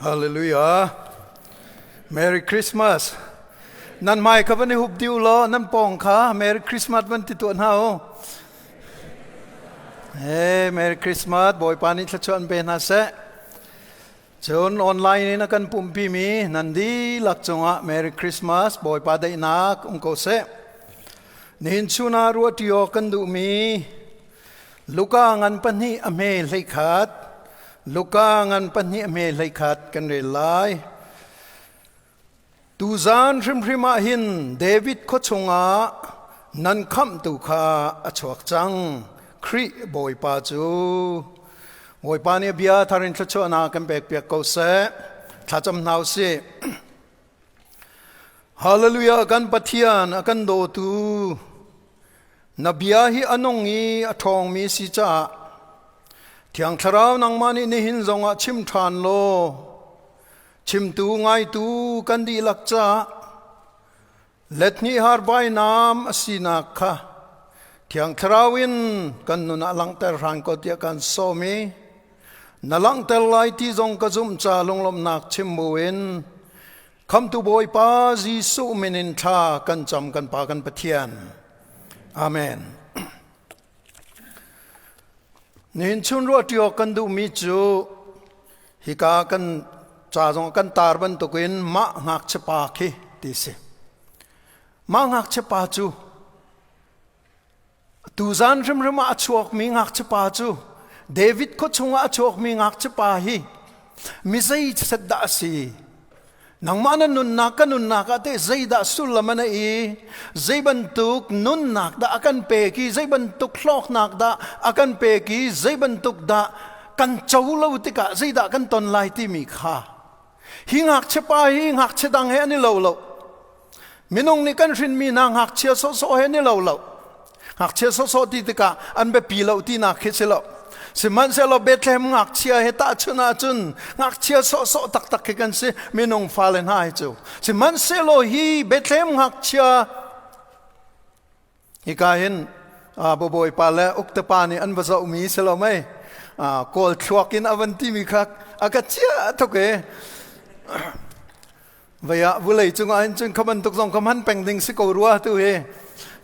Hallelujah. Merry Christmas. Nan mai kha van i hup diu law nan pawng kha Merry Christmas van ti tuah hna u. Hey, Merry Christmas. Bawipa nih thluachuah an pe hna seh. Cun online in a kan pumpi mi nan dihlak cungah Merry Christmas. Bawipa daihnak um ko seh. Nihin chun ah ruahṭi awk kan duhmi Luka ngan pahnih a hme 11, Luka ngan pahnih a hme 11 kan rel lai. Tuzan hrimhrim ah hin David khua chungah nan khamhtu kha a chuak cang, Khrih Bawipa cu. Bawipa nih bia thar in thluachuahnak kan pekpiak ko seh. Thlacam hna u sih. Hallelujah kan Pathian a kan dawtu na bia hi a nung i a ṭhawngmi si caah Thiang Thlarau nangmah nih nihin zongah chim ṭhan law chimtu ngaitu kan dihlak caah let hnih har vainam a sinak kha Thiang Thlarau in kan nun ah langhter hran ko tiah kan sawm i na langhter lai ti zong ka zumh ca lunglawmhnak chim buin Khamtu Bawipa Jesuh min in thla kan cam kan Pa kan Pathian. Amen. Nihin chun ruah ṭi kan duhmi cu hika kan ca zong kan tar bantukin mah ngakchia pa khi ti si. Mah ngakchia pa cu tuzan hrimhrim ah a chuakmi ngakchia pa cu David khua chungah a chuakmi ngakchia pa hi mi zei set dah a si? Nangmah na nunnak ka nunnak ah teh zeidah sullam a neih i zei bantuk nunnak dah a kan pek i zei bantuk hlawknak dah a kan pek i zei bantuk dah kan co lo tikah zeidah kan ton lai timi kha hi ngakchia pa hi ngakchia dang he an i lo lo. Minung nih kan hrinmi hna ngakchia sawhsawh he an i lo lo. Ngakchia sawhsawh ti tikah an biapi lo tinak khi si lo. Sihmanhsehlaw Bethlehem ngakchia he tahchunh ahcun ngakchia sawhsawh taktak khi kan si minung fale hna hi cu. Sihmanhsehlaw hi Bethlehem ngakchia hika hin bawipa le uktepa nih an va zohmi si lo mei kawl thluak in a van timi kha a ka chia tuk e. Vei ah vulei cungah hin cun kha bantuk zong kha hman peng ding si ko rua tu hi.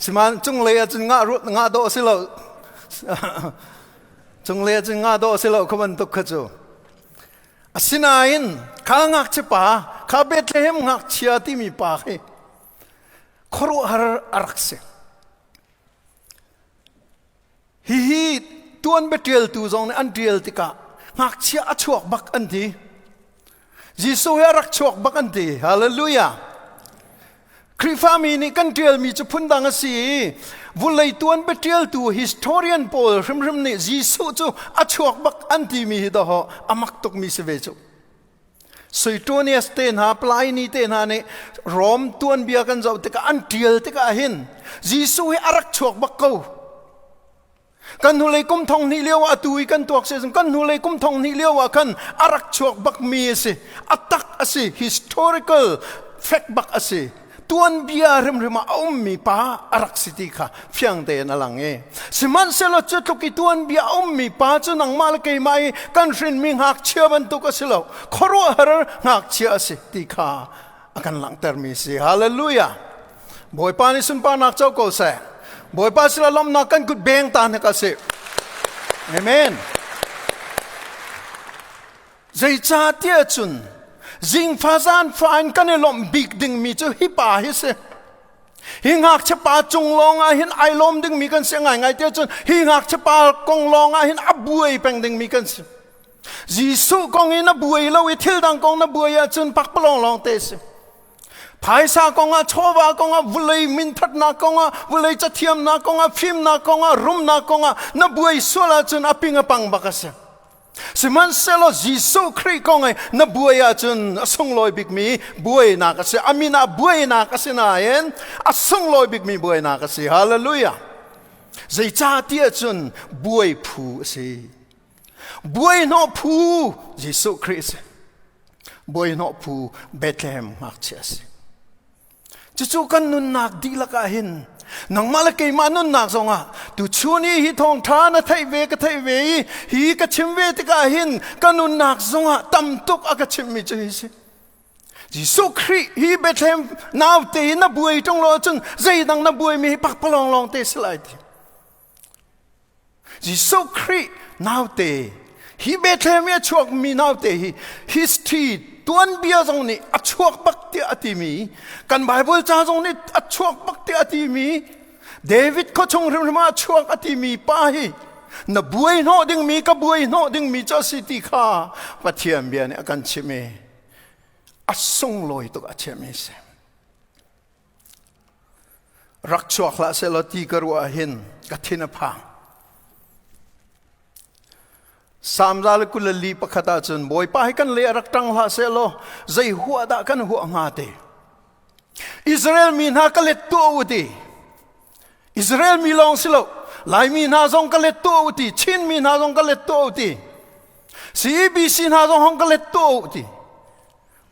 Siman cunglei ah cun ngah ngah dawh si lo. Cunglei ah cun ngah dawh si lo kha bantuk kha cu. Asinain kha ngakchia pa, kha Bethlehem ngakchia timi pa khi khuaruahhar a rak si. Hihi tuan biaṭialtu zong nih an ṭial tikah ngakchia a chuak bak an ti. Jesuh hi a rak chuak bak an ti. Hallelujah. Khrihfami nih kan ṭialmi cu phundang a si i vulei tuan biaṭialtu historian pawl hrimhrim nih Jesuh cu a chuak bak an timi hi dawh a mak tukmi si ve cu. Suetonius te hna Pliny te hna nih Rom tuanbia kan zoh tikah an ṭial tikah hin Jesuh hi a rak chuak bak ko. Kan hnulei kum thong hnih lio ah atu i kan tuak si kan hnulei kum thong hnih lio ah khan a rak chuak bak mi a si. A tak a si. Historical fact bak a si. Tuanbia hrimhrim ah a ummi pa a rak si ti kha fiang tein a lang i sihmanhsehlaw cu tluk i tuanbia a ummi pa cu nangmah le keimah i kan hrinmi ngakchia bantuk a si lo, khuaruahhar ngakchia a si ti kha a kan langhtermi a si. Hallelujah! Bawipa nih sunparnak co ko seh. Bawipa sila lawmhnak kan kut beng ta hna ka si. Amen. Zeicahtiah cun zingfa zaanfa in kan i lawmh bik dingmi cu hi pa hi si. Hi ngakchia pa cung lawng ah hin ai lawm dingmi kan si ngaingai tiah cun hi ngakchia pa kong lawng ah hin a buai peng dingmi kan si. Jesuh kong in a buai lo i thil dang kong na buai ahcun pakpalawng lawng te si. Phaisa kongah, chawva kongah, vulei minthatnak kongah, vulei cathiamnak kongah, fimnak kongah, rumnak kongah na buai sual ahcun a ping a pang bak a si. Sihmanhsehlaw Jesuh Khrih kong i na buai ahcun a sunglawi bikmi buainak a si. A min ah buainak a si nain a sunglawi bikmi buainak a si. Hallelujah. Zeicahtiah cun buai phu a si. Buai hnawh phu Jesuh Khrih a si. Buai hnawh phu Bethlehem ngakchia a si. Cucu kan nunnak dihlak ah hin Nangmah le keimah nunnak zongah tu chun i hi thawngṭha na theih ve ka theih ve i hi ka chim ve tikah hin ka nunnak zongah tam tuk a ka chimhmi cu hi si. Jesuh Khrih hi Bethlehem naute in na buai ṭung lo ahcun zeidang na buaimi hi pakpalawng lawng te si lai ti. Jesuh Khrih naute hi Bethlehem i a chuakmi naute hi history tuanbia zong nih a chuak bak tiah a timi kan Bible ca zong nih a chuak bak tiah a timi David khuachung hrimhrim ah a chuak a timi pa hi na buai hnawh dingmi ka buai hnawh dingmi cu a si ti kha Pathian bia nih a kan chimh i a sunglawi tuk a chiahmi a si. Rak chuak hlah sehlaw ti ka ruah hin ka thin a phang. Salm 121 ahcun Bawipa hi kan lei a rak ṭang hlah sehlaw zei huah dah kan huah hnga ti. Israel mi hna ka let tuah u ti. Israel mi lawng si lo, Laimi hna zong ka let tuah u ti, Chin mi hna zong ka let tuah u ti, CEBC hna zong hong ka let tuah u ti.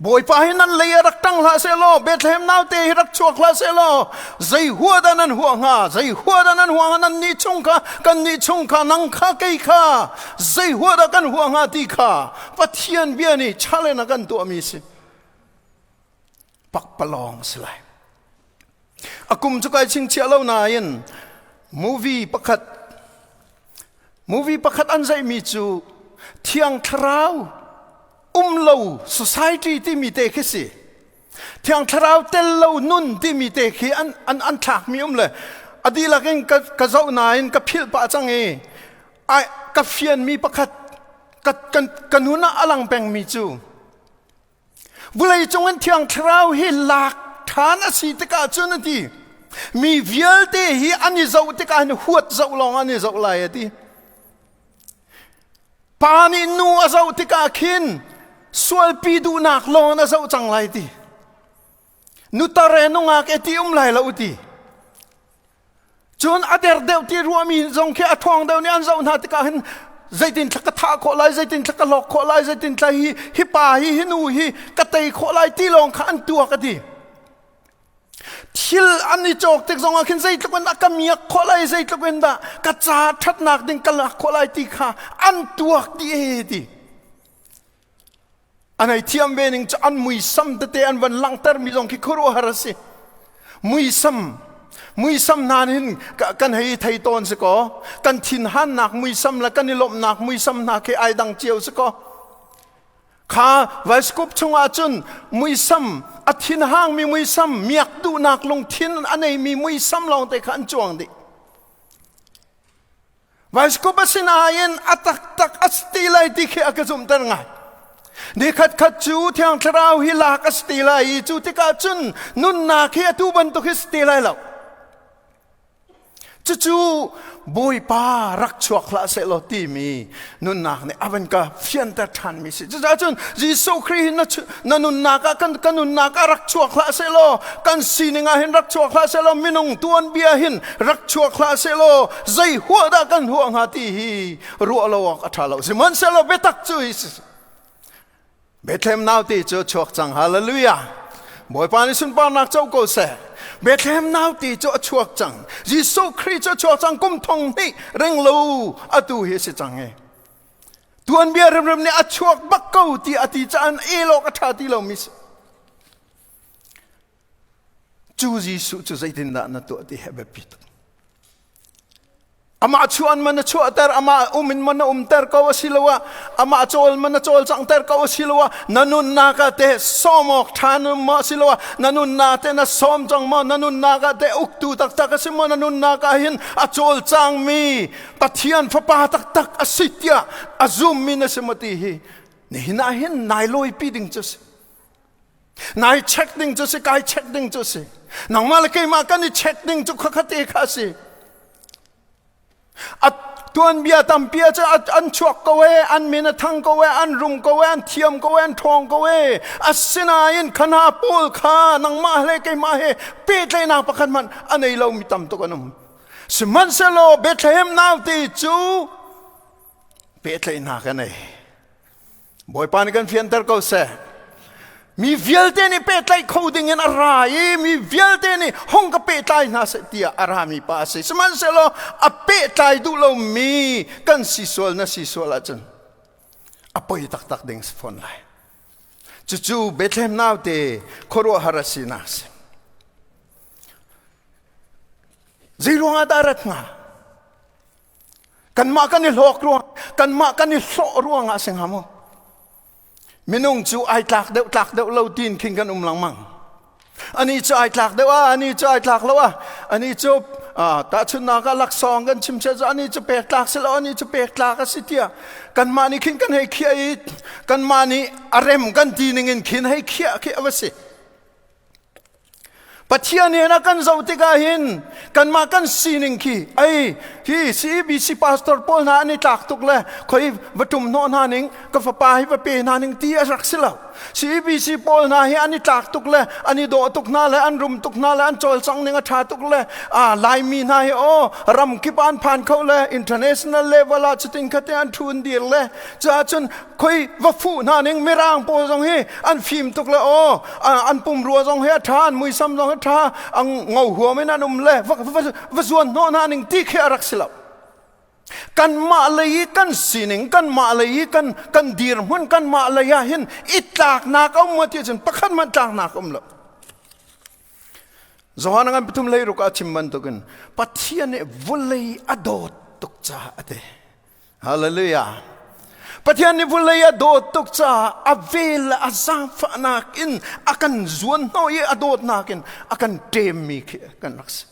Bawipa hi nan lei ah rak ṭang hlah sehlaw Bethlehem naute hi rak chuak hlah sehlaw zei hua dah nan huah hnga zei hua dah nan huah hnga nan nih chung kha kan nih chung kha nang kha kei kha zei hua dah kan huah hnga ti kha Pathian bia nih challenge a kan tuahmi si pakpalawng si lai a kum cu kai chingchiah lo nain movie pakhat movie pakhat an zeihmi cu Thiang Thlarau um lo society timi te khi si Thiang Thlarau tel lo nun timi te khi an an an thlakmi um le a dihlak in ka ka zoh nain ka philh pah cang i ai ka fianmi pakhat ka kan ka nun ah a lang pengmi cu vulei cung in Thiang Thlarau hi lak ṭhan a si tikah cun a ti mi vialte hi an i zoh tikah hin huat zoh lawng an i zoh lai a ti Pa nih nu a zoh tikah khin sualpi duhnak lawng in a zoh cang lai ti. Nutar e nungak e ti um lai lo ti. Cun a der deuh ti ruahmi zong khi a ṭhawng deuh nih an zoh hna tikah hin zeitin thla ka thah khawh lai, zeitin thla ka hlawk khawh lai, zeitin thla hi hi pa hi hi nu hi ka tei khawh lai ti lawng kha an tuak a ti. Thil an i cawk tik zongah khin zeitluk in a ka miak khawh lai, zeitluk in dah ka ca ṭhatnak ding ka lak khawh lai ti kha an tuak dih e ti. An ei thiam ve ning cu an muisam tete an van langhtermi zong khi khuaruahhar a si. Muisam muisam hna hin kan hei thei tawn si kaw kan thinhannak muisam le kan i lawmhnak muisam hna khi ai dang cio si kaw Kha vaiskup chungah cun muisam a thinhangmi muisam miak duhnak lungthin a neimi muisam lawngte kha an cuang dih. Vaiskup a sinain a taktak a si ti lai ti khi a ka zumhter ngai. Nikhat khat cu Thiang Thlarau hi lak a si ti lai i cu tikah cun nunnak hi atu bantuk hi si ti lai lo. Cucu Bawipa rak chuak hlah sehlaw timi nunnak nih a van ka fianter ṭhanmi si. Cucaah cun Jesuh Khrih hi na nunnak ah kan, ka nunnak ah rak chuak hlah sehlaw kan sining ah hin rak chuak hlah sehlaw minung tuanbia hin rak chuak hlah sehlaw zei huah dah kan huah hnga ti hi ruah lo awk a ṭha lo. Sihmanhsehlaw biatak cu hi si. Bethlehem naute cu a chuak cang. Hallelujah. Bawipa nih sunparnak co ko seh. Bethlehem naute cu a chuak cang. Jesuh Khrih cu a chuak cang kum thong hnih reng lo atu hi a si cang i. Tuanbia rimrim nih a chuak bak ko ti a ti caan elawk a ṭha ti lomi si. Cu Jesuh cu zeitindah na tuah ti he biapi tuk. Amah chuan man na chuahter, amah um in man na umter ko asiloah amah cawl man na cawlcanghter ko asiloah na nunnak ah teh sawm awk ṭhan maw asiloah na nunnak teh na sawm cang maw na nunnak ah teh uktu taktak a si maw na nunnak ah hin a cawlcangmi Pathian fapa taktak a si tiah a zummi na si maw ti hi nihin ah hin nai lawipi ding cu si. Nai check ding cu si, kai check ding cu si. Nangmah le keimah kan i check ding cu khakha kha si. A tuanbia tampi cu an chuak ko e, an min a thang ko e, an rum ko e, an thiam ko e, an ṭhawng ko e. Asinain khana pawl kha nangmah le keimah he pehtlaihnak pakhat hmanh a nei lomi tam tuk an um. Sihmanhsehlaw Bethlehem naute cu pehtlaihnak a nei. Bawipa nih kan fianter ko seh. Mi vialte nih pehtlaih kho ding in a ra i mi vialte nih hong ka pehtlai hna seh tiah a rami pa a si. Sihmanhsehlaw a pehtlai duh lomi kan si sual na si sual ahcun a poi taktak ding si fawn lai. Cucu Bethlehem naute khuaruahhar a sinak a si. Zei ruangah dah rat hnga? Kanmah kan i hlawk ruang, kanmah kan i hlawh ruangah a si hnga maw? Minung cu ai tlak deuh tlak deuh lo tiin khin kan um lengmang. Ani cu ai tlak deuh ah, ani cu ai tlak lo ah, ani cu tahchunhnak ah laksawng kan chim cu ani cu pek tlak si lo, ani cu pek tlak a si tiah kanmah nih khin kan hei khiah i kanmah nih a rem kan ti ning in khin hei khiah khi a va si. Pathian he na kan zoh tikah hin kanmah kan sining khi ei hi CEBC pastor pawl hna an i tlak tuk le khoi va tum hnawh hna ning ka fapa hi va pe hna ning ti a rak si lo. CEBC pawl hna hi an i tlak tuk le an i dawh tuk hna le an rum tuk hna le an cawlcangh ning a ṭha tuk le a Laimi hna hi aw ram kip an phan kho le international level ah cutin khate an ṭhun dir le cuahcun khoi va fuh hna ning mirang pawl zong hi an fim tuk le aw an pumrua zong hi a ṭha an muisam zong a ṭha ang ngo huam in an um le va zuan hnawh hna ning ti khi a rak si lo. Kanmah lei i kan sining kanmah lei i kan kan dirhmun kanmah lei ah hin i tlaknak a um ti cun pakhat hmanh tlaknak a um lo. Johan ngan pathum lei ruk ah chim bantukin Pathian nih vawlei a dawt tuk caah a ti. Hallelujah. Pathian nih vawlei a dawt tuk caah a vel le a zaangfahnak in a kan zuan hnawh i a dawtnak in a kan ṭemmi khi kan rak si.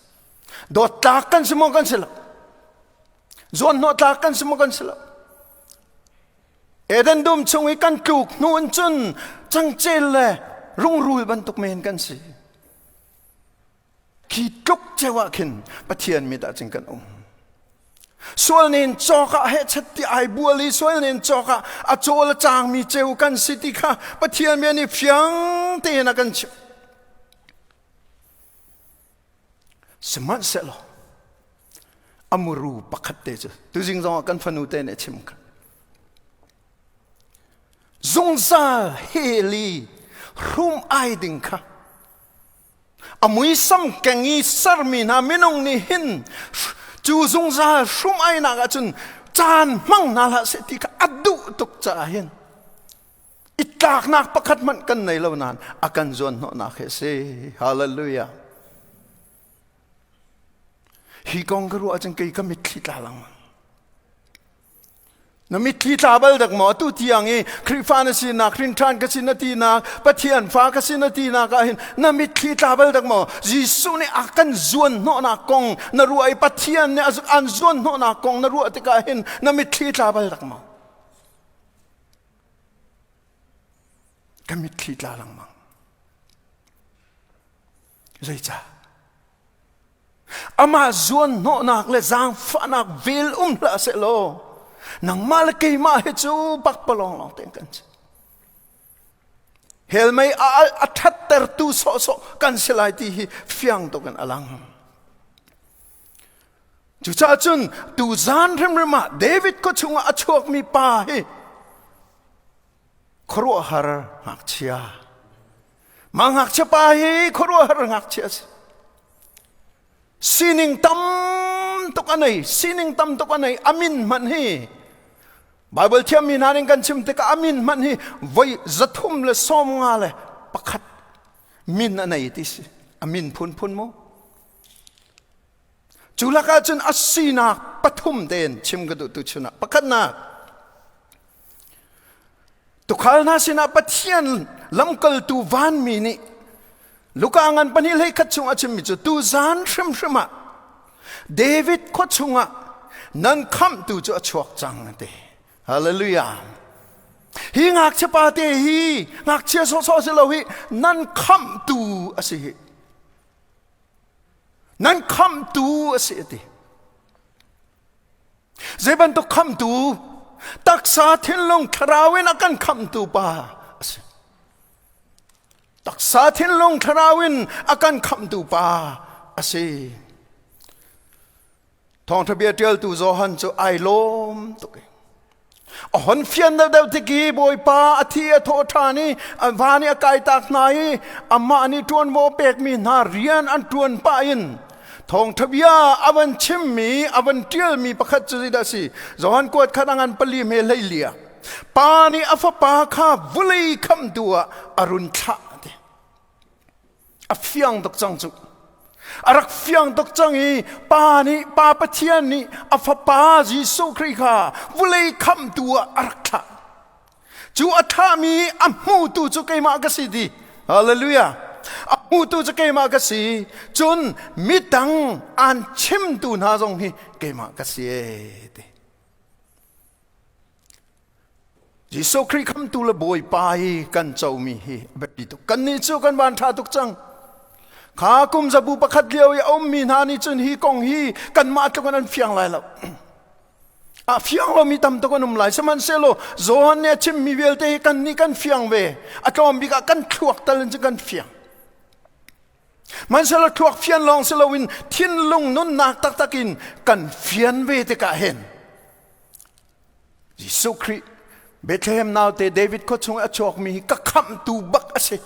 Dawt tlak kan si maw kan si lo? Zuan hnawh tlak kan si maw kan si lo? Eden dum chung i kan tluk hnu in cun cangcel le rungrul bantuk men kan si. Khi tluk ceu ah khin Pathian mit ah cun kan um. Sual nen cawk ah hehchet ti ai bual i sual nen cawk ah a cawl a cangmi ceu kan si ti kha Pathian bia nih fiang tein a kan chimh. Sihmanhsehlaw a muru pakhat te cu tuzing zong ah kan fanu te nih a chim kha. Zungzal heli hrum ai ding kha a muisam keng i sermi hna minung nih hin cu zungzal hrum ainak ahcun caan hmang hna hlah seh ti kha a duh tuk caah hin i tlaknak pakhat hmanh kan nei lo nain a kan zuan hnawhnak hi a si. Hallelujah. Hi kong ka ruah ahcun kei ka mitthli tla lengmang. Na mitthli tla bal dak maw? Atu tiang i Khrihfa na sinak, hrinṭhan ka si na tinak, Pathian fa ka si na tinak ah hin na mitthli tla bal dak maw? Jesuh nih a kan zuan hnawhnak kong na ruah i Pathian nih an zuan hnawhnak kong na ruah tikah hin na mitthli tla bal dak maw? Ka mitthli tla lengmang. Zeicah? Amah zuan hnawhnak le zaangfahnak vel um hlah seh law nangmah le keimah hi cu pakpalawng lawng tein kan si. Hell mei a a ṭhattertu sawhsawh kan si lai ti hi fiang tuk in a lang. Cucaah cun tuzan hrimhrim ah David khua chungah a chuakmi pa hi khuaruahhar ngakchia. Mah ngakchia pa hi khuaruahhar ngakchia a si. Sining tam tuk a nei, sining tam tuk a nei, a min hmanh hi Bible thiammi hna nih kan chim tikah a min hmanh hi voi 351 min a nei ti si. A min phunphun mu. Cu lakah cun a sinak pathum tein chim ka duh tu chun ah pakhatnak tukhal hna sinah Pathian lamkaltu vanmi nih Luka ngan pahnih hlei khat chung a chimmi cu tu zan hrimhrim ah David khua chungah nan khamhtu cu a chuak cang a ti. Hallelujah. Hi ngakchia pa te hi ngakchia sawhsawh si lo hi nan khamhtu a si hi. Nan khamhtu a si a ti. Zei bantuk khamhtu? Taksa thinlung thlarau in a kan khamhtu pa a si. Taksa thinlung thlarau in a kan khamhtu pa a si. Thawngṭha bia ṭialtu Johan cu ai lawm tuk i. A hon fian deuhdeuh tik i Bawipa a thi a thawh ṭhan i van i a kai tak hna i amah nih ṭuanvo pekmi hna rian an ṭuan pah in thawngṭha bia a van chimmi a van ṭialmi pakhat cu zeidah a si? Johan kuat khat a ngan pali hme hleili ah Pa nih a fapa kha vulei khamhtu ah a run thlah ti. A fiang tuk cang cu. A rak fiang tuk cang i Pa nih Pa Pathian nih a fapa Jesuh Khrih kha vulei khamhtu ah a rak thlah. Cu a thlahmi a hmutu cu keimah ka si ti. Hallelujah. A hmutu cu keimah ka si. Cun midang aan chimtu hna zong hi keimah ka si ee ti. Jesuh Khrih khamtu le Bawipa hi kan comi hi a biapi tuk. Kannih cu kan van ṭha tuk cang. Kha kum zabu pakhat lio i a ummi hna nih cun hi kong hi kanmah tluk in an fiang lai lo. A fiang lomi tam tuk an um lai. Sihmanhsehlaw Johan nih a chimmi vialte hi kannih kan fiang ve. A tlawm bik ah kan thluak tal in cun kan fiang. Hmanhsehlaw thluak fian lawng si loin thinlung nunnak taktak in kan fian ve tikah hin Jesuh Khrih Bethlehem naute David khua chung i a chuakmi hi ka khamhtu bak a si.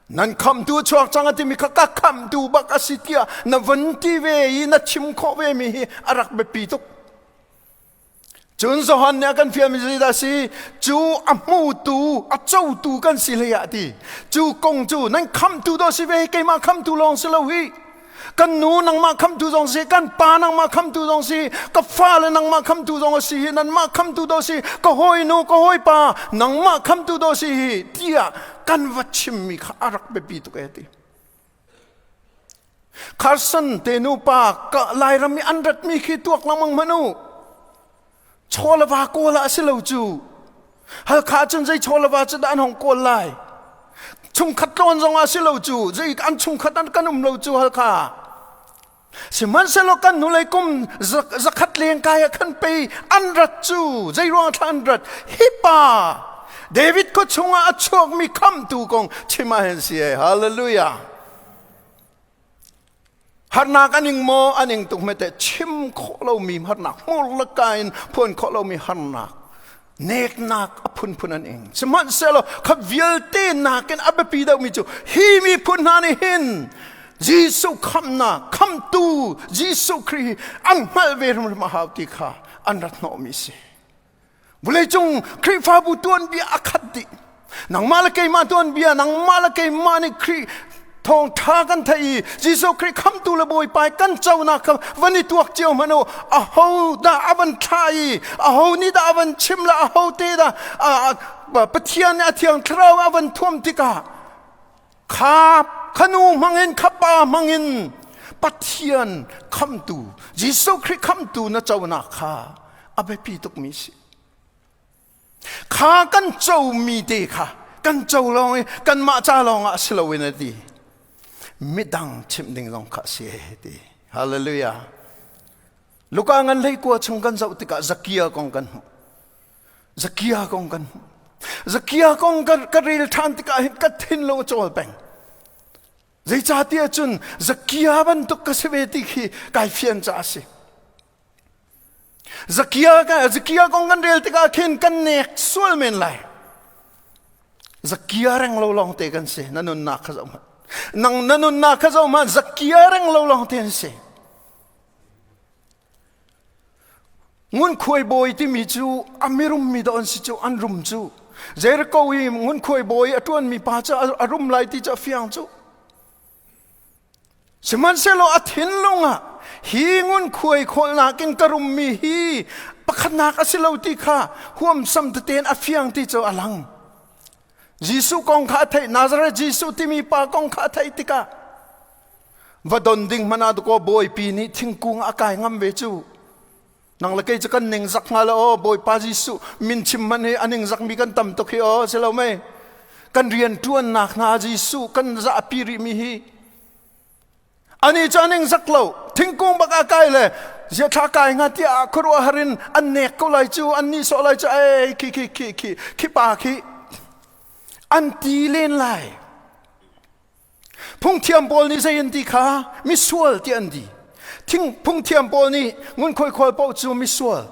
Nan khamhtu a chuak cang a timi kha ka khamhtu bak a si tiah na von ti ve i na chim khawh ve mi hi a rak biapi tuk. Cun Johan nih a kan fialmi zeidah a si? Cu a hmutu, a cotu kan si hlei ah a ti. Cu kong cu nan khamhtu dawh si ve, keimah khamhtu lawng si lo hi. Kan nu nangmah khamhtu zong si, kan pa nangmah khamhtu zong si, ka fale nangmah khamhtu zong a si hi, nanmah khamhtu dawh si, ka hawinu, ka hawipa nangmah khamhtu dawh si hi, tiah kan va chimmi kha a rak biapi tuk e ti. Carson te nupa ka Lairam i an ratmi khi tuak lengmang hmanh u. Chaw le va kawl ah a si lo cu. Halkha cun zei chaw le va cu dah an hong kawl lai. Chungkhat tlawn zong ah si lo cu. Zei an chungkhat an kan um lo cu Halkha. Sihmanhsehlaw kan hnulei kum zakhat leng kai ah khan pei an rat cu zei ruang thla an rat hi pa David khua chungah a chuakmi khamtu kong chim ah hin si ai hallelujah harnak an ing maw an ing tuk mete chim khawh lomi harnak hmur le ka in phuan khawh lomi harnak neknak a phunphun an ing sihmanhsehlaw kha vialte nakin a biapi deuhmi cu hi miphun hna nih hin Jesuh khamnak khamtu Jesuh Khrih hi an hngalh ve hrimhrim a hau ti kha an rat hnawhmi si Vawleicung Khrihfabu tuanbia a khat dih. Nangmah le keimah tuanbia, nangmah le keimah nih Khrih thawngṭha kan theih i Jesuh Khrih khamtu le Bawipa kan conak kha van i tuak cio hmanh u. Aho dah a van thlah i aho nih dah a van chim le aho te dah Pathian nih a thiang thlarau a van thuam tikah kha khanu hmangin kha pa hmangin Pathian khamtu Jesuh Khrih khamtu na conak kha a biapi tukmi si kha kan comi te kha kan co lawng i kanmah ca lawng ah si loin a ti midang chimh ding zong kha si ti hallelujah Luka ngan hlei kua chung kan zoh tikah Zakia kong kan hmuh Zakia kong kan hmuh Zakia kong ka rel ṭhan tikah hin ka thinlung a cawl peng Zeicahtiah cun Zakia bantuk ka si ve ti khi kai fian caah a si. Zakia, Zakia kong kan rel tikah khin kan nek sual men lai. Zakia reng lo lawng te kan si. Na nunnak kha zoh hmanh. Nang na nunnak kha zoh hmanh. Zakia reng lo lawng te an si. Ngunkhuai bawi timi cu a mirummi dawh an si cu an rum cu. Jericho i ngunkhuai bawi a ṭuanmi pa cu a rum lai ti cu a fiang cu. Sihmanhsehlaw a thinlung ah hi ngunkhuai khawlnak in ka rummi hi pakhatnak a si lo ti kha huamsam tete in a fiang ti cu a lang. Jesuh kong kha a theih Nazareth Jesuh timi pa kong kha a theih tikah va don ding hmanh ah dakaw bawipi nih thingkung a kai ngam ve cu nang le kei cu kan ning zak hnga lo aw bawipa Jesuh min chim hmanh hi a ning zakmi kan tam tuk hi aw si lo mei kan rian ṭuannak hna Jesuh kan zahpi rihmi hi ani cu a ning zak lo thingkung bak a kai le zia thla kai nga tiah khuaruah harin an nek ko lai cu an nih sawh lai cu ei khi khi khi khi khi pa khi an ti len lai Phungthiam pawl nih zei an ti kha misual ti an ti. Thing phungthiam pawl nih ngunkhuai khawl paoh cu misual.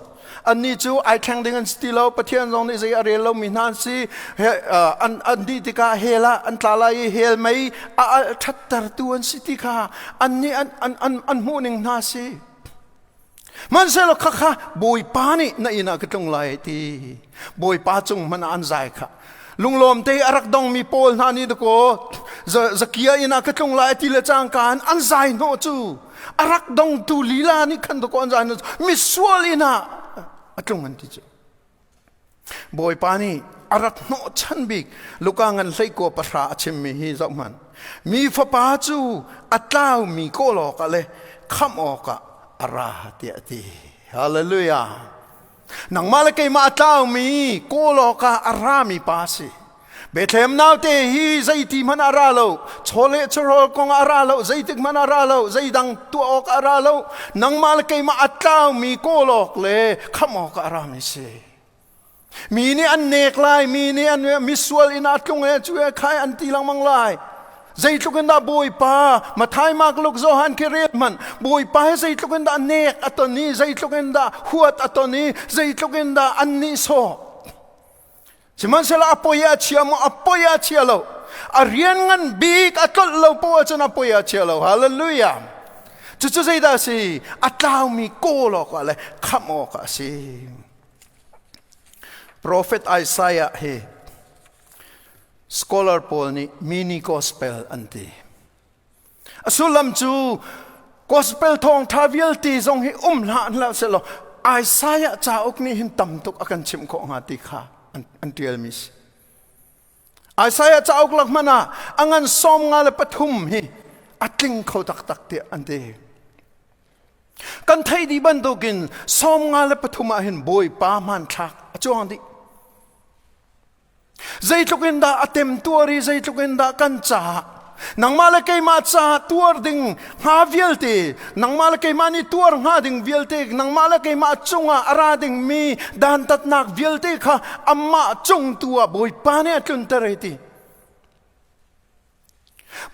Annih cu ai thleng ding an si ti lo. Pathian zong nih zei a rel lomi hna an si. An an dih tikah hell ah an tla lai i hell mei a alh ṭhattertu an si ti kha annih an an an an hmuh ning hna si. Hmanhsehlaw khakha Bawipa nih na inn ah ka tlung lai ti. Bawipa cung hmanh ah an zai kha. Lunglawm te a rak dongmi pawl hna nih dakaw Zakia inn ah ka tlung lai ti le cangka in an zai hnawh cu a rak dongtu lila nih khan dakaw an zai hnawh cu misual inn ah a tlung an ti cu. Bawipa nih a rak hnawhchan bik Luka ngan hleikua pahra a chimmi hi zohhmanh. Mi fapa cu a tlaumi kawl awkah le khamh awkah a ra tiah a ti. Hallelujah. Nangmah le keimah a tlaumi kawl awkah a rami pa a si. Bethlehem naute hi zeiti hmanh a ra lo, chawleh chawhrawl kong a ra lo, zeitik hmanh a ra lo, zeidang tuah awk a ra lo. Nangmah le keimah a tlaumi kawl awk le khamh awk a rami si. Mi nih an nek lai, mi nih an misual inn ah tlung e cu e khai an ti lengmang lai. Zeitluk in dah Bawipa Mathai, Mark, Luke, Johan khi rel hmanh Bawipa hi zeitluk in dah nek a ton i zeitluk in dah huat a ton i zeitluk in dah an nihsawh. Sihmanhsehlaw a poi a chia maw a poi a chia lo. A rian ngan bik a tlolh lo poah cun a poi a chia lo. Hallelujah. Cucu zeidah a si? A tlaumi kawl awkah le khamh awkah a si. Prophet Isaiah hi scholar pawl nih mini gospel an ti. A sullam cu gospel thawngṭha vialte zong hi um hlah hlah sehlaw Isaiah cauk nih hin tam tuk a kan chimh khawh hnga ti kha an ṭialmi si. Isaiah cauk lak hmanh ah a ngan 53 hi a tling kho taktak tiah an ti. Kan theih dih bantukin 53 ah hin Bawipa hmanthlak a cuang dih. Zeitluk in dah a temtuar i zeitluk in dah kan caah nangmah le keimah caah tuar ding hnga vialte nangmah le keimah nih tuar hnga ding vialte nangmah le keimah cungah a ra dingmi dantatnak vialte kha amah cung tu ah Bawipa nih a tlunter ai ti.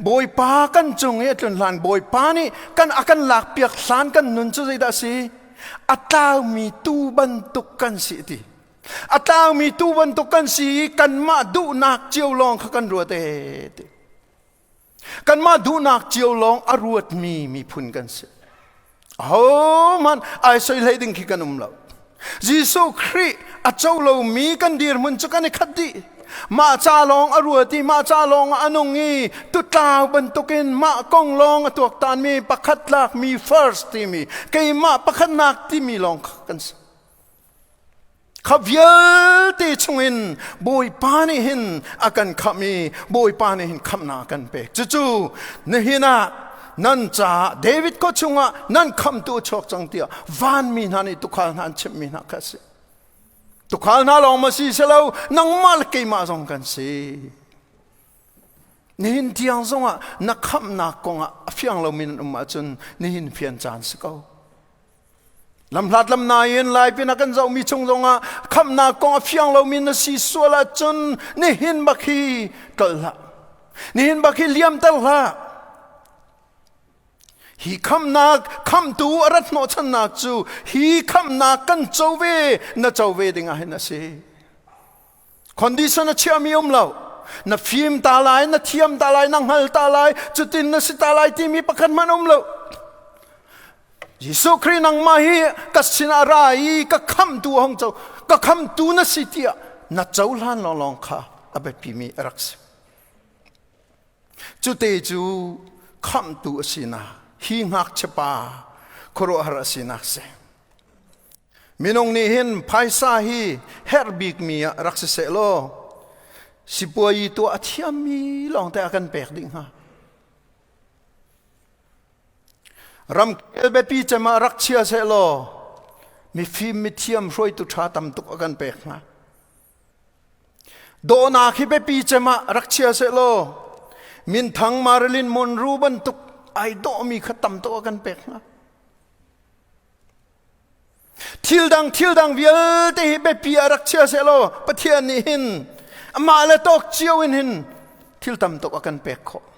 Bawipa kan cung i a tlun hlan Bawipa nih kan a kan lakpiak hlan kan nun cu zeidah a si? A tlaumi tuu bantuk kan si ti. A tlaumi tuu bantuk kan si i kanmah duhnak cio lawng kha kan ruat ee ti. Kanmah duhnak cio lawng a ruatmi miphun kan si. Ahohmanh ai soi hlei ding khi kan um lo. Jesuh Khrih a co lomi kan dirhmun cu kan i khat dih. Mah ca lawng a ruat i mah ca lawng a nung i tutlau bantukin mah kong lawng a tuaktanmi pakhat lakmi first timi keimah pakhatnak timi lawng kha kan si. Kha vialte chungin Bawipa nih hin a kan khamh i Bawipa nih hin khamhnak a kan pek. Cucu nihin ah nan caah David khua chungah nan khamtu a chuak cang tiah vanmi hna nih tuukhal hna an chimhmi hna kha a si. Tuukhal hna lawng ma si silo nangmah le keimah zong kan si. Nihin tiang zongah na khamhnak kongah a fiang lomi nan um ahcun nihin fian caan si ko. Lamhlat lamnai in lai pin a kan zohmi chung zongah khamhnak kong a fiang lomi na si sual ahcun nihin bak hi tlolh hlah. Nihin bak hi liamter hlah. Hi khamhnak khamhtu a rat hnawhchannak cu hi khamhnak kan co ve na co ve ding ah hin a si. Condition a chiami um lo. Na fim ta lai, na thiam ta lai, na hngal ta lai, cutin na si ta lai timi pakhat hmanh um lo. Jesuh Khrih nangmah hi ka sinah ra i ka khamtu hong co ka khamtu na si tiah na cohlan lawnglawng kha a biapimi a rak si. Cute cu khamhtu a sinak hi ngakchia pa khuaruahhar a sinak si. Minung nih hin phaisa hi herh bikmi ah rak si seh law sipuayi tuah a thiammi lawngte a kan pek dih hnga. Ramkhel biapi cem ah rak chia seh law mifim mithiam hruaitu ṭha tam tuk a kan pek hnga. Dawhnak hi biapi cem ah rak chia seh law minthang Marilyn Monroe bantuk ai dawhmi kha tam tuk a kan pek hnga. Thil dang thil dang vialte hi biapi ah rak chia seh law Pathian nih hin amah le tawk cio in hin thil tam tuk a kan pek khawh.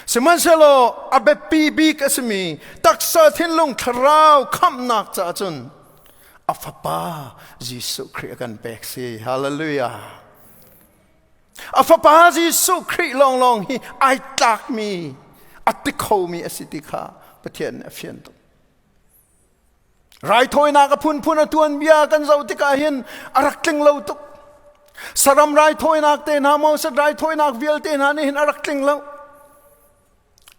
Sihmanhsehlaw a biapi bik a simi taksa thinlung thlarau khamhnak caah cun. A fapa Jesuh Khrih a kan pek si. Hallelujah. A fapa Jesuh Khrih lawnglawng hi ai tlakmi, a ti khomi a si ti kha Pathian nih a fian tuk. Raithawinak a phunphun a tuanbia kan zoh tikah hin a rak tling lo tuk. Saram raithawinak te hna, Moses raithawinak vialte hna nih hin a rak tling lo.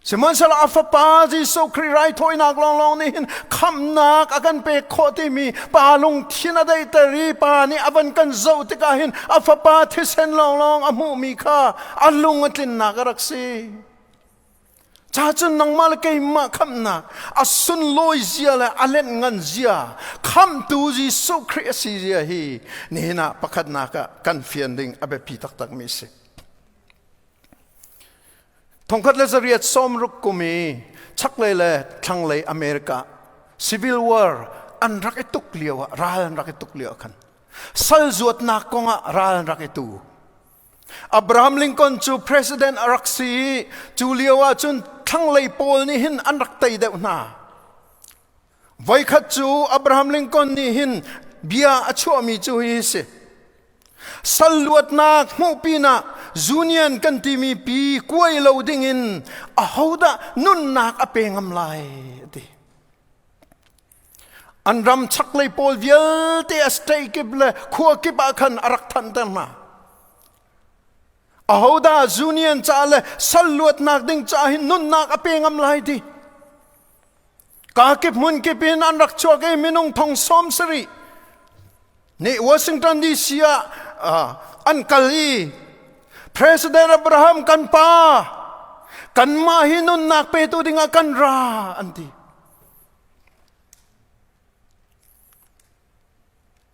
Sihmanhsehlaw a fapa Jesuh Khrih raithawinak lawnglawng nih hin khamhnak a kan pek khawh timi pa lungthin a daihter i pa nih a van kan zoh tikah hin a fapa thisen lawnglawng a hmuhmi kha a lung a tlinnak a rak si. Ca cun nangmah le keimah khamhnak a sunlawi zia le a lenh ngan zia khamhtu Jesuh Khrih a si zia hi nihin ah pakhatnak ah kan fian ding a biapi taktakmi a si. 1860 kum i chaklei le thlanglei America Civil War an rak i tuk lio ah ral an rak i tuk lio ah khan sal zuatnak kong ah ral an rak i tu. Abraham Lincoln cu president a rak si i cu lio ah cun thlanglei pawl nih hin an rak tei deuh hna. Voikhat cu Abraham Lincoln nih hin bia a chuahmi cu hi si. Sal luatnak hmuh pinah Union kan timi pi kuai lo dingin ahodah nunnak a pe ngam lai a ti. An ram chaklei pawl vialte a state kip le khua kip ah khan a rak thanter hna. Ahodah Union ca le sal luatnak ding ca hin nunnak a pe ngam lai ti. Ka kip hmun kip in an rak chuak i minung thong 70 nih Washington DC ah an kal i President Abraham kan pa kanmah hi nunnak petu dingah kan ra an ti.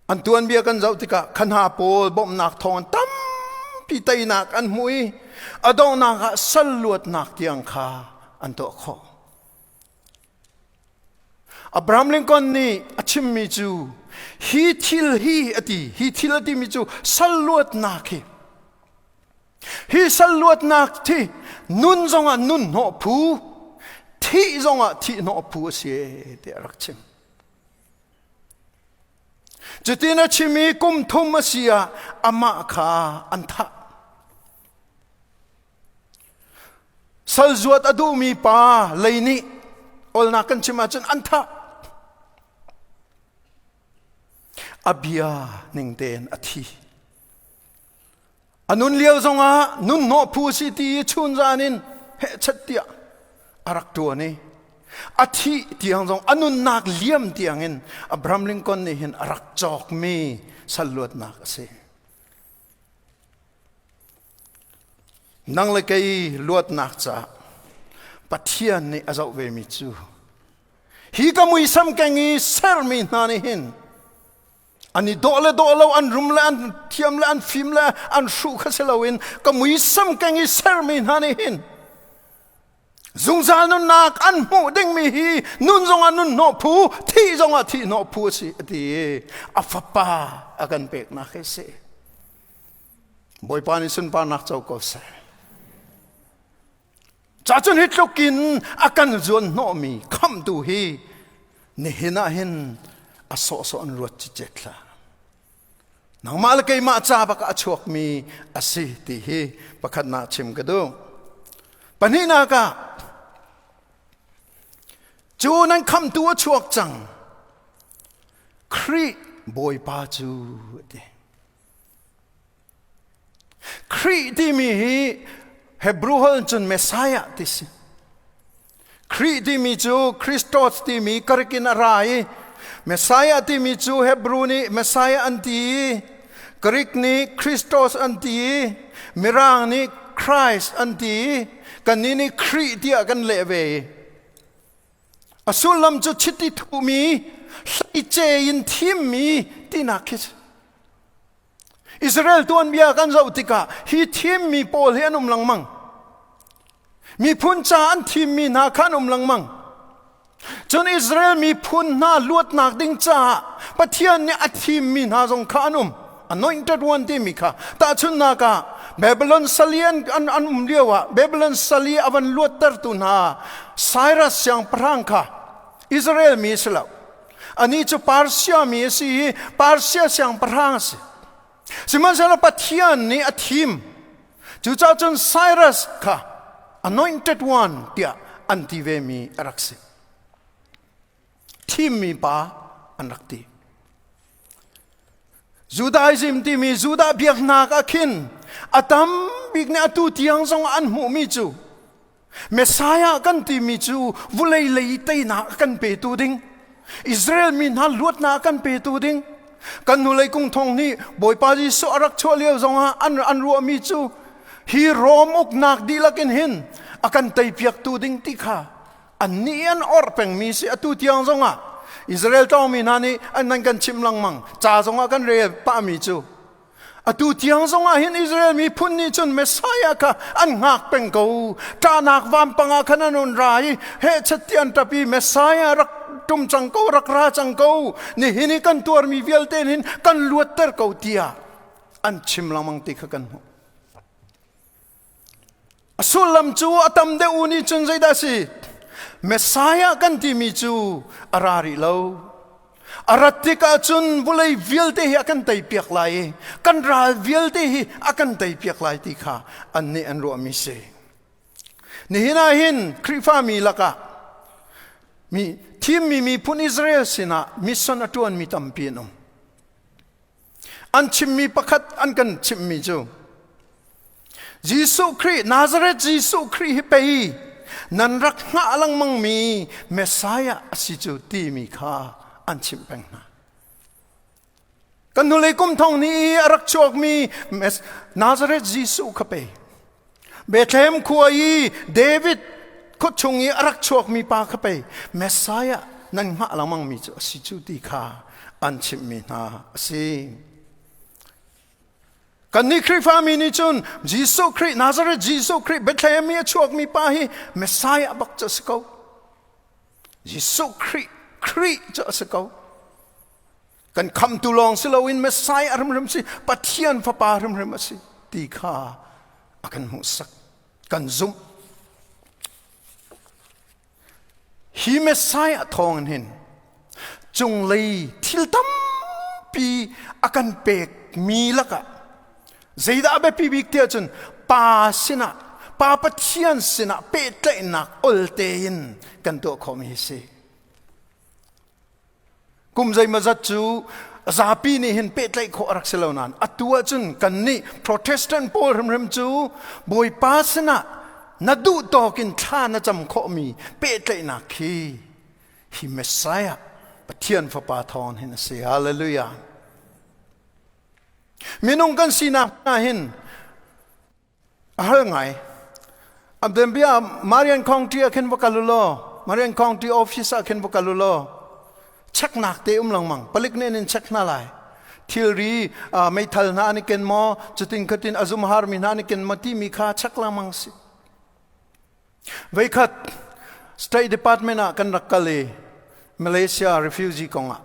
An tuanbia kan zoh tikah khanha pawl bawmhnak thawng an tampi teinak an hmu i a donghnak ah sal luatnak tiang kha an tuah khawh. Abraham Lincoln nih a chimmi cu hi thil hi a ti hi thil a timi cu sal luatnak hi hi sal luatnak thi nun zongah nun hnawh phu thih zongah thih hnawh phu a si tiah a rak chim. Cutin a chim i kum thum a si ah amah kha an thah. Sal zuat a duhmi pa lei nih olnak kan chim ahcun an thah. A bia ning tein a thi. A nun lio zongah nun hnawh phu si ti i chun zan in hehchet tiah a rak ṭuan i a thih tiang zong a nunnak liam tiangin Abraham Lincoln nih hin a rak cawkmi sal luatnak a si. Nang le kei luatnak caah Pathian nih a zoh vemi cu hi ka muisam keng i sermi hna nih hin an i dawh le dawh lo an rum le an thiam le an fim le an hruh kha si loin ka muisam keng i sermi hna nih hin zungzal nunnak an hmuh dingmi hi nun zongah nun hnawh phu thih zongah thih hnawh phu a si a ti i a fapa a kan peknak hi a si. Bawipa nih sunparnak co ko seh. Cacun hi tlukin a kan zuan hnawhmi khamhtu hi nihin ah hin a sawhsawh an ruat cicet hlah. Nangmah le keimah ca bak a chuakmi a si ti hi pakhatnak chim ka duh. Pahnihnak ah cu nan khamhtu a chuak cang. Khrih Bawipa cu a ti. Khrih timi hi Hebrew holh cun Messiah ti si. Khrih timi cu Christos timi Greek in a ra i Messiah timi cu Hebrew nih Messiah an ti i Greek nih Christos an ti i Mirang nih Christ an ti i kannih nih Khrih tiah kan leh ve i a sullam cu chiti thuhmi hleice in thimmi tinak khi si. Israel tuanbia kan zoh tikah hi thimmi pawl hi an um lengmang. Miphun ca an thimmi hna kha an um lengmang. Cun Israel miphun hna luatnak ding caah Pathian nih a thimmi hna zong kha an um. Anointed one timi kha. Tahchunhnak ah Babylon sali an, an, an um lio ah Babylon sali a van luattertu hna Cyrus siangpahrang kha Israel mi si lo. Ani cu Persia mi a si i Persia siangpahrang a si. Sihmanhsehlaw Pathian nih a thim. Cucaah cun Cyrus kha anointed one tiah an ti ve mi a rak si. Thimmi pa an rak ti. Judaism timi Judah biaknak ah khin a tam bik nih atu tiang zong an hmuhmi cu Messiah kan timi cu vulei lei teinak kan petu ding, Israel mi hna luatnak kan petu ding, kan hnulei kung thong nih Bawipa Jesuh a rak chuah lio zongah an ruahmi cu hi Rom uknak dihlak in hin a kan teipiaktu ding ti kha annih an orh pengmi si. Atu tiang zongah Israel tlawngmi hna nih an nan kan chimh lengmang ca zongah kan rel pahmi cu atu tiang zongah hin Israel miphun nih cun Messiah kha an hngak peng ko. Ṭahnak vampang ah khan an un ra i hehchet ti an ṭap i Messiah rak ṭum cang ko, rak ra cang ko, nihin i kan tuarmi vialte hin kan luatter ko tiah an chim lengmang ti kha kan hmuh. A sullam cu a tam deuh u nih cun zeidah a si? Messiah kan timi cu a ra rih lo. A rat tikah cun vawlei vialte hi a kan teipiak lai i kan ral vialte hi a kan teipiak lai ti kha annih an ruahmi si. Nihin ah hin Khrihfami lakah mi thimmi miphun Israel sinah mission a ṭuanmi tampi an um. An chimmi pakhat an kan chimhmi cu Jesuh Khrih, Nazareth Jesuh Khrih hi pei nan rak hngah lengmangmi Messiah a si cu timi kha an chimh peng hna. Kan hnulei kum thong ni i a rak chuakmi Nazareth Jesuh kha pei Bethlehem khua i David khuachung i a rak chuakmi pa kha pei Messiah nan hngah lengmangmi cu a si cu ti kha an chimhmi hna a si. Kannih Khrihfami nih cun Jesuh Khrih, Nazareth Jesuh Khrih, Bethlehem i a chuakmi pa hi Messiah bak cu a si ko. Jesuh Khrih, Khrih cu a si ko. Kan khamtu lawng si loin Messiah hrimhrim si, Pathian Fapa hrimhrim a si ti kha a kan hmuhsak, kan zumh. Hi Messiah thawng hin cunglei thil tampi a kan pekmi lakah zeidah a biapi bik tiah cun Pa sinah, Pa Pathian sinah pehtlaihnak ol tein kan tuah khawhmi hi si. Kum zeimawzat cu zapi nih hin pehtlaih khawh a rak si lo nain atu ahcun kannih Protestant pawl hrimhrim cu Bawipa sinah na duh tawk in thla na cam khawhmi pehtlaihnak khi hi Messiah Pathian Fapa thawng hin a si. Hallelujah. Minung kan sinak hna hin A hal ngai. Abdembia Marian County ah khin va kal u law, Marian County office ah khin va kal u law, checknak te um lengmang. Palik nih an in check hna lai. Thilri meithal hna an i ken maw, cutin khatin a zumharmi hna an i ken maw timi kha check lengmang si. Veikhat State Department ah kan rak kal i Malaysia refugee kong ah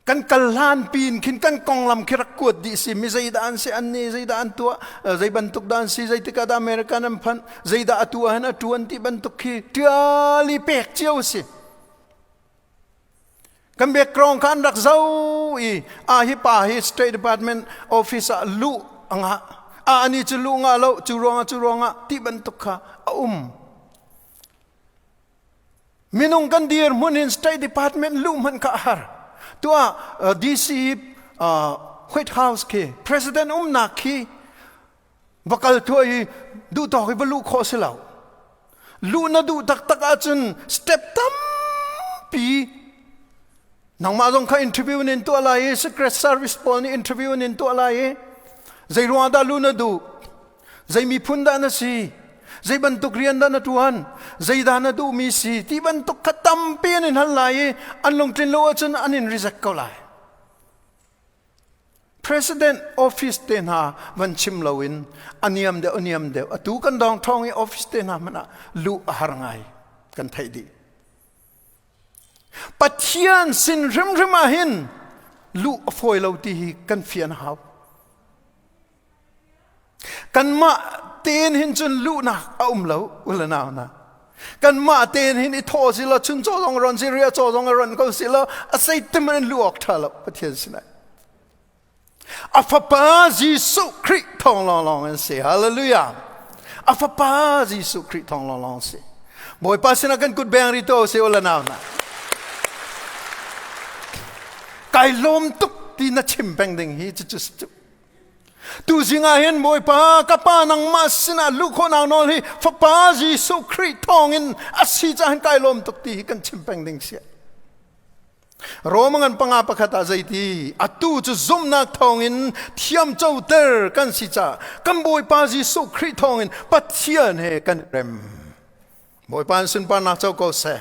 Kan kal hlan pin khin kan konglam khi rak kuat dih si. Mi zeidah an si, an nih zeidah an tuah, zei bantuk dah an si, zeitik ah dah American an phanh, zeidah atu ah hin a ṭuan ti bantuk khi ṭial i pek cio si. Kan background kha an rak zoh i a hi pa hi State Department office ah luh a ngah. A ani cu luh ngah lo, cu ruangah cu ruangah ti bantuk kha a um. Minung kan dirhmun in State Department luh hmanh kha a har. Tuah DC White House khi President umnak khi va kal thuah i duh tawk i va luh khawh si lo. Luh na duh taktak ahcun step tampi nangmah zong kha interview nin tuah lai i Secret Service pawl nih interview nin tuah lai i zei ruangah dah luh na duh? Zei miphun dah na si? Zei bantuk rian dah na ṭuan? Zeidah na duhmi si? Ti bantuk kha tampi an in hal lai i an lungtlin lo ahcun an in reject ko lai. President office te hna van chim loin a niam deuh a niam deuh atu kan dawng ṭhawng i office te hna hmanh ah luh a har ngai kan theih dih. Pathian sin hrimhrim ah hin luh a fawi lo ti hi kan fian a hau. Kanmah tein hin cun luhnak a um lo, u le nau hna. Kan mah tein hin i thaw si lo, chun chaw zong ron si, ria chaw zong ron ko si lo, a sei tim in lu awk tha lo Pathian sinai. A fapa Jesuh Khrih thawng lawnglawng an si. Hallelujah. A fapa Jesuh Khrih thawng lawnglawng si. Bawipa sinah kan kut beng ri to si ula nau na. Kai lawm tuk ti na chim peng ding hi cu cu cu. Tu zing ah hin Bawipa ka pa nangmah sinah luh khawhnak nawl hi fapa Jesuh Khrih thawngin a si caah hin kai lawm tuk ti hi kan chim peng ding si. Roma ngan panga pakhat ah zeiti atu cu zumhnak thawngin thiamcoter kan si caah kan Bawipa Jesuh Khrih thawngin Pathian he kan rem. Bawipa in sunparnak co ko seh.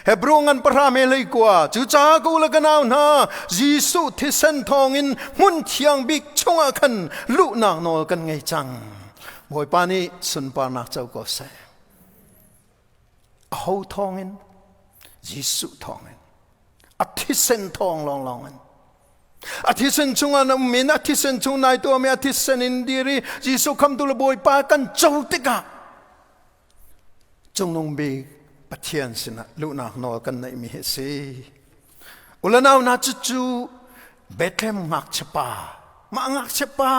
Hebrew ngan pahra me hlei kua cucaah ka u le ka nau hna Jesuh thisen thawngin hmun thiang bik chungah khan luhnak nawl kan ngei cang. Bawipa nih sunparnak co ko seh. Aho thawngin? Jesuh thawngin. A thisen thawng lawnglawng in. A thisen chungah na um in a thisen chung nai tuahmi a thisen in dir i Jesuh khamtu le Bawipa kan co tikah cungnung bik Pathian sinah luhnak nawl kan neihmi hi a si. Ulanau hna cucu Bethlehem ngakchia pa, mah ngakchia pa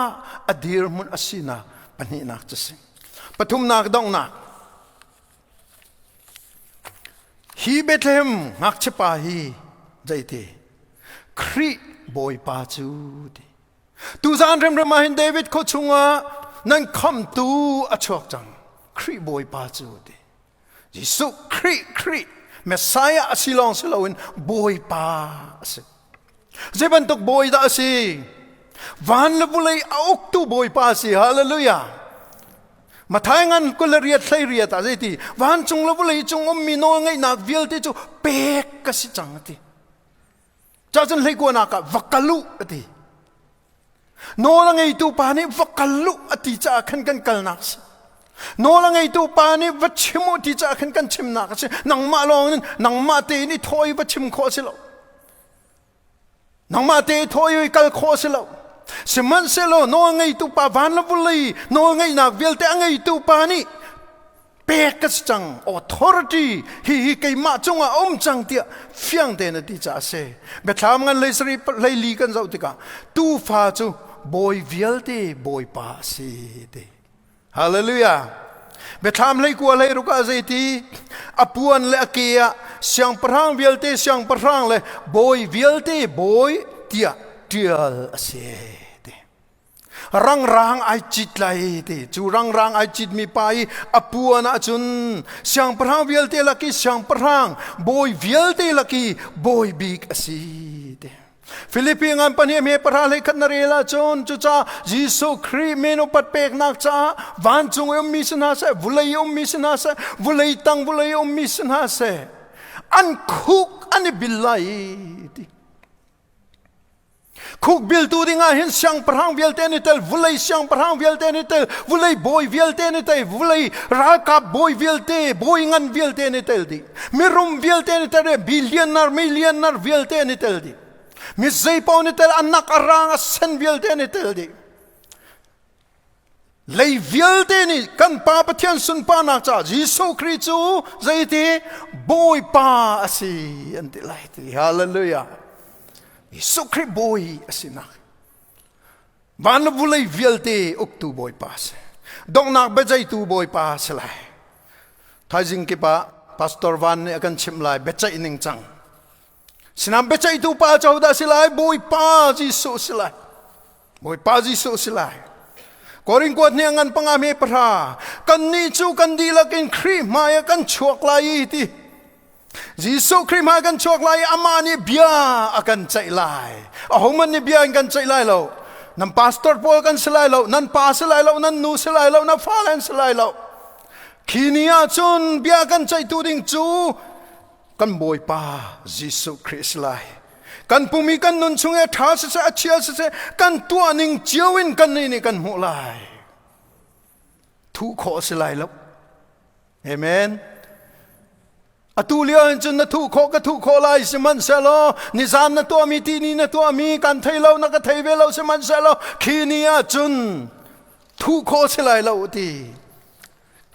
a dirhmun a sinak pahnihnak cu si. Pathumnak donghnak Hi Bethlehem ngakchia pa hi zeiti Khrih Bawipa cu ti. Tuzaan remrem ah hin David khua chungah nan khamtu a chuak cang. Khrih Bawipa cu ti. Jesuh Khrih Khrih Messiah a si lawng si loin Bawipa a si. Zei bantuk bawi dah a si? Van le vulei a uktu Bawipa a si. Hallelujah. Mathai ngan 28 hlei riat ah zeiti vancung le vawlei cung ummi nawl ngeihnak vialte cu pek ka si cang a ti. Cacun hleikuanak ah va kal u a ti. Nawl a ngeitu pa nih va kal u a ti caah khan kan kalnak si. Nawl a ngeitu pa nih va chim u ti caah khan kan chimnak a si. Nangmah lawng in nangmah tein i thawh i va chim khawh a si lo. Nangmah te thaw i kal khawh a si lo. Sihmanhsehlaw nawl ngeitu pa van le vawlei nawl ngeihnak vialte a ngeitu pa nih pek ka si cang authority hi hi keimah cungah a um cang tiah fiang tein a ti caah a si. Biathlam ngan hlei sarih hlei li kan zoh tikah tuufa cu bawi vialte bawipa a si ti. Hallelujah. Biathlam hlei kua hlei ruk ah zeiti a puan le a ke ah siangpahrang vialte siangpahrang le bawi vialte bawi tiah ṭial a si ti. Rangrang ai cit lai ti. Cu rangrang ai citmi pa i a puan ahcun siangpahrang vialte lak i siangpahrang bawi vialte lak i bawi bik a si ti. Filipi ngan pahnih me pahra hlei khat na rel ahcun cucaah Jesuh Khrih min upat peknak caah vancung i ummi si hna seh vulei i ummi si hna seh vulei tang vulei i ummi si hna seh an khuk an i bil lai ti khuk biltu dingah hin siangpahrang vialte an i tel vulei siangpahrang vialte an i tel vulei bawi vialte an i tel vulei ralkap bawi vialte bawi ngan vialte an i tel dih mirum vialte an i tel billionaire millionaire vialte an i tel dih mi zeipaoh an i tel anak a rang a sen vialte an i tel dih lei vialte nih kan pa Pathian sunparnak caah Jesuh Khrih cu zeiti Bawipa a si an ti lai ti hallelujah Jesuh Khrih Bawi a si nak van le vulei vialte uktu Bawipa a si donghnak biazeitu Bawipa a si lai Thaizing kip ah Pastor Van nih a kan chimh lai biaceih ning cang. Sinam biaceihtu pa cu dah si lai? Bawipa Jesuh si lai. Bawipa Jesuh si lai. Korin kuat nih ngan panga me pahra kan nih cu kan dihlak in Khrih hmai ah kan chuak lai i ti. Jesuh Khrih hmai kan chuak lai i amah nih bia a kan ceih lai. Ahohmanh nih bia in kan ceih lai lo. Nan pastor pawl kan si lai lo, nan pa si lai lo, nan nu si lai lo, na fale an si lai lo. Khi ni ah cun bia kan ceihtu ding cu kan Bawipa Jesuh Khrih si lai. Kan pum i kan nun chung i a ṭha siseh a chia siseh kan tuah ning cio in kan nih nih kan hmuh lai. Thuh khawh a si lai lo. Amen. Atu lio hin cun na thuh khawh ka thuh khawh lai sihmanhsehlaw nizan na tuahmi tini na tuahmi kan thei lo na ka thei ve lo sihmanhsehlaw khi ni ah cun thuh khawh si lai lo ti.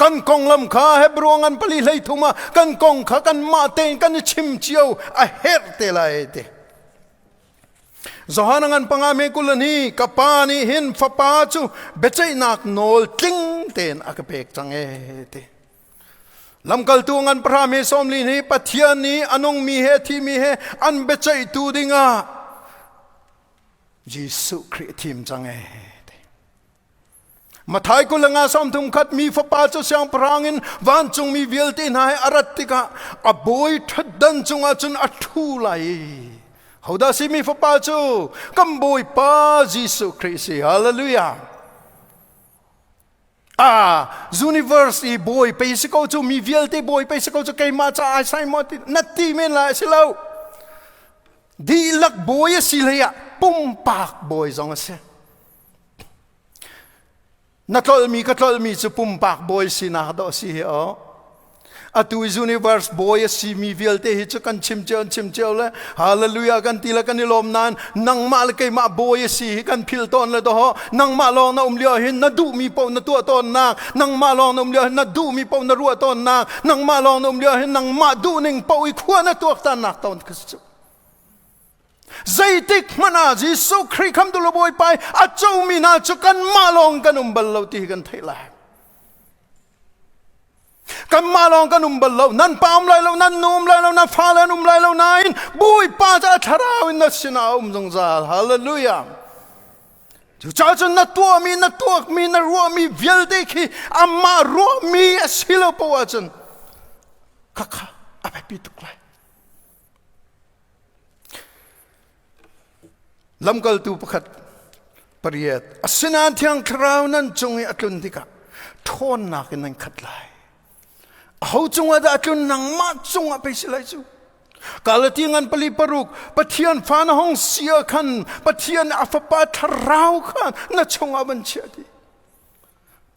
Kan konglam kha Hebrew ngan pali hlei thum ah kan kong kha kan mah tein kan i chim cio a herh te lai te. Johan ngan panga me kul ni ka pa nih hin fapa cu biaceihnak nawl tling tein a ka pek cang e te. Lamkaltu ngan pahra me 40 hi Pathian nih a nungmi he thimi he an biaceihtu dingah Jesuh Khrih thim cang e. Mathai 20 31 mi fapa cu siangpahrang in vancungmi vialte hna he a rat tikah a bawi ṭhutdan cungah cun a ṭhu lai. Hodah si mi fapa cu? Kan Bawipa Jesuh Khrih si. Hallelujah. Ah, universe i bawi pei si ko cu mi vialte bawi pei si ko cu keimah ca ai sai maw ti na ti men lai si lo. Dihlak bawi a si hlei ah pumpak bawi zong a si. Na tlolmi ka tlolmi cu pumpak bawi sinak dawh si hi o. Atu universe bawi a simi vialte hi cu kan chim cio chim cio le hallelujah kan ti le kan i lawm nain nangmah le keimah bawi a si hi kan phil tawn le doho nangmah lawng na um lio hin na duhmi paoh na tuah tawnnak nangmah lawng na um lio hin na duhmi paoh na ruah tawnnak nangmah lawng na um lio hin nangmah duhning paoh i khua na tuaktannak tawn kha si cu. Zeitik hmanh ah Jesuh Khrih khamtu le Bawipa a comi hna cu kanmah lawng kan um bal lo ti hi kan theih lai. Kanmah lawng kan um bal lo. Nan pa um lai lo, nan nu um lai lo, nan fale an um lai lo nain Bawipa cu a thlarau in na sinah a um zungzal. Hallelujah. Cucaah cun na tuahmi, na tuakmi, na ruahmi vialte khi amah ruahmi a si lo poah ahcun khakha a biapi tuk lai. Lamkaltu pakhat pariat asinain Thiang Thlarau nan cung i a tlun tikah ṭhawnnak in nan khat lai. Aho cungah dah a tlun nangmah cungah pei si lai cu. Galati ngan pali paruk Pathian fa na hong si ah khan Pathian a fapa thlarau kha na chungah van chiah ti.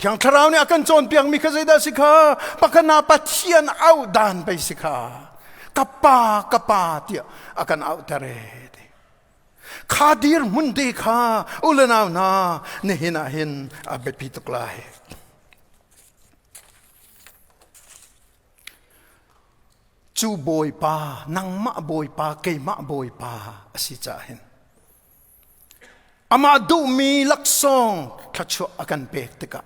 Thiang Thlarau nih a kan cawnpiakmi kha zeidah si kha? Pakhat na Pathian auh dan pei si kha. Ka pa, ka pa tiah a kan auhter e. Ti. Kha dir hmun te kha u le nau hna nihin ah hin a biapi tuk lai. Cu Bawipa, nangmah Bawipa, keimah Bawipa a si caah hin Amah duhmi laksawng thluachuah a kan pek tikah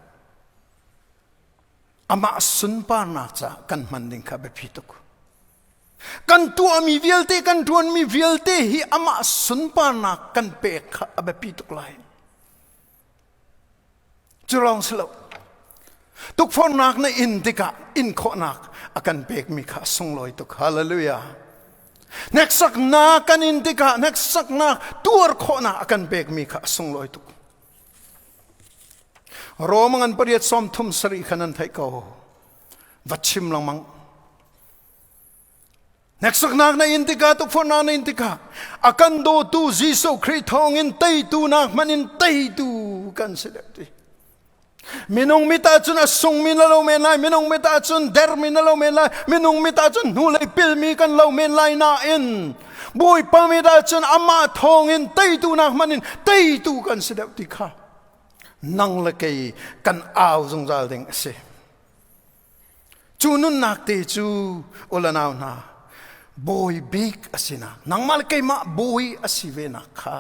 amah sunparnak caah kan hman ding kha biapi tuk. Kan tuahmi vialte, kan ṭuanmi vialte hi amah sunparnak kan pek kha a biapi tuk lai. Cu lawng si lo. Tukforhnak na in tikah in khawhnak a kan pekmi kha a sunglawi tuk. Hallelujah. Hneksaknak kan in tikah hneksaknak tuar khawhnak a kan pekmi kha a sunglawi tuk. Rom ngan pariat 37 kha nan theih ko. Va chim lengmang. Hneksaknak na in tikah tukforhnak na in tikah a kan dawtu Jesuh Khrih thawngin teitu nak hmanh in teitu kan si deuh ti. Minung mit ahcun a sungmi na lo men lai, minung mit ahcun dermi na lo men lai, minung mit ahcun hnulei pilmi kan lo men lai nain Bawipa mit ahcun amah thawngin teitu nak hmanh in teitu kan si deuh ti kha nang le kei kan au zungzal ding a si. Cu nunnak te cu ulanau hna bawi bik a sinak nangmah le keimah bawi a si ve nak kha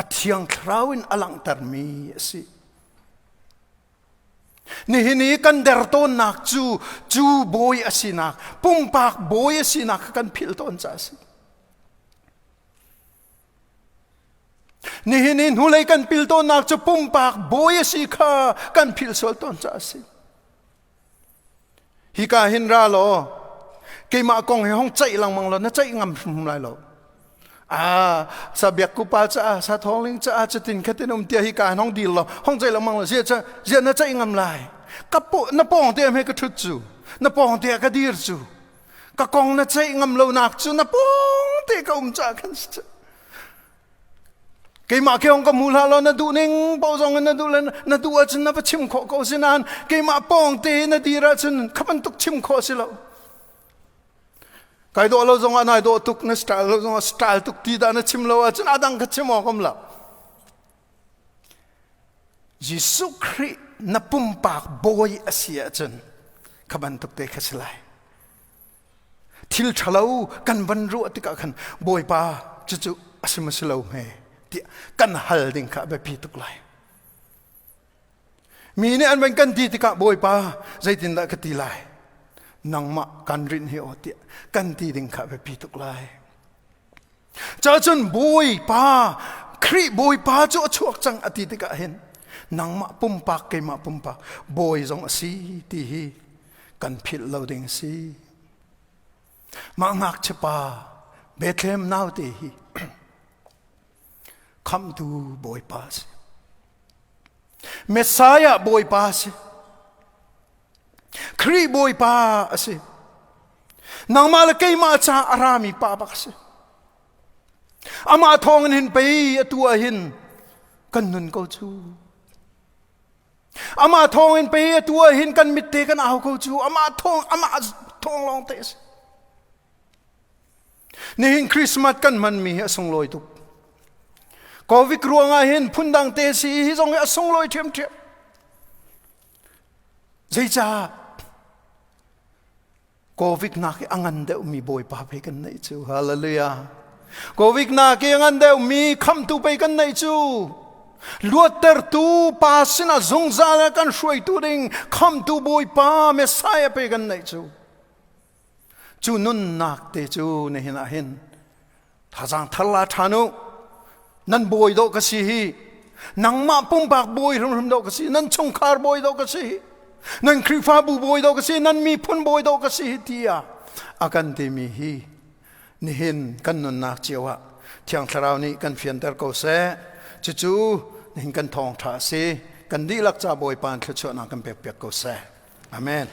a thiang thlarau in a langhtermi a si. Nihin i kan dertawnnak cu cu bawi a sinak pumpak bawi a sinak kha kan philh tawn caah a si. Nihin i hnulei kan pil tawnnak cu pumpak bawi a si kha kan philh sual tawn caah a si. Hika hin ra law keimah kong hi hong ceih lengmang law na ceih ngam hrim lai lo. Ah, sa biak ku pa caah sa thawngling caah cutin khatin um tia hika hin hong dil law hong ceih lengmang law zia ca zia na ceih ngam lai. Ka po na pawng te he ka ṭhut cu na pawng te ka dir cu ka kong na ceih ngam lo nak cu na pawng te ka um caah khan si Keimah ke hong ka mu hlah law na duh ning paoh zong in na duh le na duh ahcun na va chim khawh ko si nain keimah pawng te na dir ahcun kha bantuk chim khawh si lo. Kai dawh lo zong ah nai dawh tuk na style lo zong ah style tuk ti dah na chim lo ahcun adang kha chim awk um lo. Jesuh Khrih na pumpak bawi a si ahcun. Kha bantuk te kha si lai. Thil ṭhalo kan van ruah tikah khan Bawipa cucu a si maw si lo hme tiah kan hal ding kha a biapi tuk lai. Mi nih an van kan ti tikah Bawipa zeitindah ka ti lai? Nangmah kan rinh hi aw tiah kan ti ding kha a biapi tuk lai. Cacun Bawipa Khrih Bawipa cu a chuak cang a ti tikah hin nangmah pumpak keimah pumpak bawi zong a si ti hi kan philh lo ding a si. Mah ngakchia pa Bethlehem naute hi khamhtu Bawipa a si. Messiah Bawipa a si. Khrih Bawipa a si. Nangmah le keimah ca a rami pa bak a si. Amah thawng in hin pei atu ah hin kan nun ko cu. Amah thawng in pei atu ah hin kan mit te kan au ko cu. Amah thawng amah thawng lawng te a si. Nihin Christmas kan hmanmi hi a sunglawi tuk. Covid ruangah hin phundang te si hi zong hi a sunglawi ṭhiamṭhiam. Zeicah Covid nak i a ngan deuhmi Bawipa pei kan neih cu. Hallelujah. Covid nak i a ngan deuhmi khamtu pei kan neih cu. Luattertu pa sinah zungzal a kan hruaitu ding khamtu Bawipa Messiah pei kan neih cu. Cu nunnak te cu nihin ah hin thazaang thar la ṭhan u. Nan bawi dawh ka si hi. Nangmah pumpak bawi hrimhrim dawh ka si. Nan chungkhar bawi dawh ka si hi. Nan Khrihfabu bawi dawh ka si. Nan miphun bawi dawh ka si hi tiah a kan timi hi nihin kan nunnak cio ah Thiang Thlarau nih kan fianter ko seh. Cucu nihin kan thawngṭha a si. Kan dihlak ca Bawipa thluachuahnak kan pekpiak ko seh. Amen.